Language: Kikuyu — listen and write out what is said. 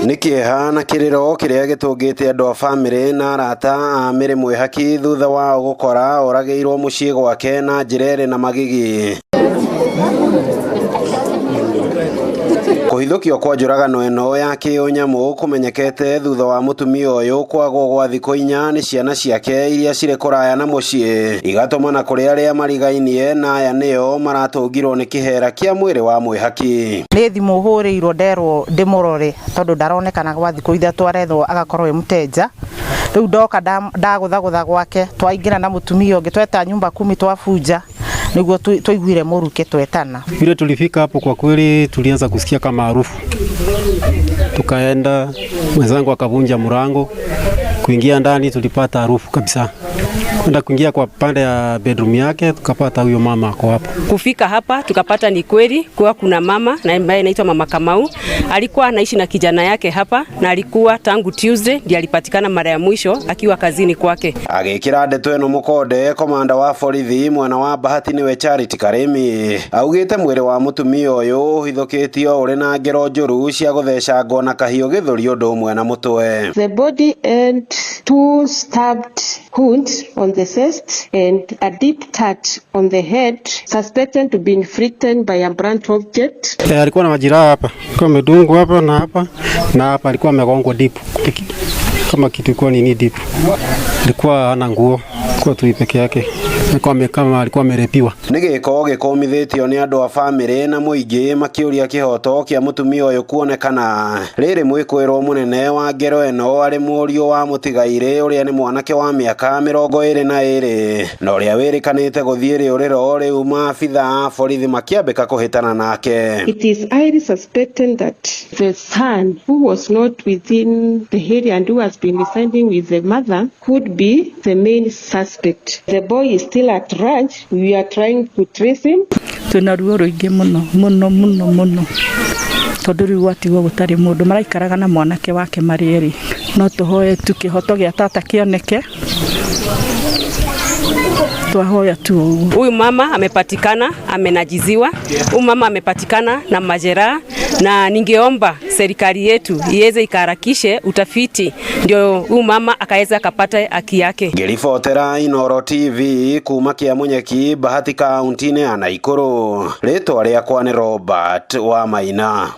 Nĩ kĩeha na kĩrĩro kĩrĩa gĩtũngĩte andũ a bamĩrĩ na arata a Mary Mwĩhaki thutha wao gũkora oragĩirwo mũciĩ gwake na njĩra ĩrĩ na magigi. Kũhithũkio kwa njũragano ĩno ya kĩũnyamũ kũmenyekete thutha wa mũtumia ũyũ kwagwo gwa thikũ 4 nĩ ciana ciake iria cirĩ kũraya na mũciĩ, igatũmana kũrĩ arĩa marigainie na aya nĩo maratũngirwo nĩ kĩhera kĩa mwĩrĩ wa Mwĩhaki. Nĩ thimũ hũrĩirwo nderwo ndĩmũrore tondũ ndaronekana gwa thikũ 3 arethwo agakorwo e mũtenja. Rĩu ndoka ndagũthagũtha gwake, twaingĩra na mũtumia ũngĩ tweta nyumba kumi twabunja nĩguo twaiguire mũrukĩ twetana. Vile tulifika hapo kwa kweli tulianza kusikia kama harufu, tukaenda, mwenzangu akavunja mlango, kuingia ndani tulipata harufu kabisa. Kwenda kuingia kwa pande ya bedroom yake tukapata huyo mama ako hapo. Kufika hapa tukapata ni kweli kuwa kuna mama na ambaye anaitwa Mama Kamau, alikuwa anaishi na kijana yake hapa, na alikuwa tangu Tuesday ndiye alipatikana mara ya mwisho akiwa kazini kwake. Agĩkĩra ndeto ĩno mũkonde, komanda wa borithi mwena wa Bahati nĩwe Charity Karimi augĩte mwĩrĩ wa mũtumia ũyũ ũhithũkĩtio ũrĩ na ngero njũru cia gũthecangwo na kahiũ gĩthũri ũndũ ũmwe na mũtwe. The body had 2 stabbed wounds on the chest and a deep cut on the head suspected to be inflicted by a blunt object. Alikuwa na majeraha hapa, alikuwa amedungwa hapa na hapa na hapa, alikuwa amegongwa deep kama kitu ilikuwa nini deep. Alikuwa hana nguo, alikuwa tu peke yake, alikuwa kama alikuwa amerepiwa. Nĩ gĩko gĩkũmithĩtio nĩ andũ a bamĩrĩ na mũingĩ makĩũria kĩhoto kĩa mũtumia ũyũ kuonekana. Rĩrĩ mwĩkũĩrwo mũnene wa ngero ĩno arĩ mũriũ wa mũtigairĩ ũrĩa nĩ mwanake wa mĩaka 22 na ũrĩa wĩrĩkanĩte gũthiĩ rĩũrĩro, rĩu maabitha a borithi makĩambĩka kũhĩtana nake. It is highly suspected that the son, who was not within the area and who has been residing with the mother, could be the main suspect. The boy is still at large. We are trying to trace him. Twĩna ruo rũingĩ mũno mũno mũno mũno tondũ rĩu gwatigwo gũtarĩ mũndũ maraikaraga na mwanake wake marĩ erĩ. No tũhoe tu kĩhoto gĩa tata kĩoneke, twahoya tu ũguo. Huyu mama amepatikana amenajiziwa, huyu mama amepatikana na majeraha, na ningeomba serikali yetu iweze ikaharakishe utafiti ndio huyu mama akaweza akapata haki yake. Ngĩribotera Inooro TV kuma Kĩamunyeki, Bahati, kaunti-inĩ ya Naikuru, rĩtwa rĩakwa nĩ Robert Wamaina.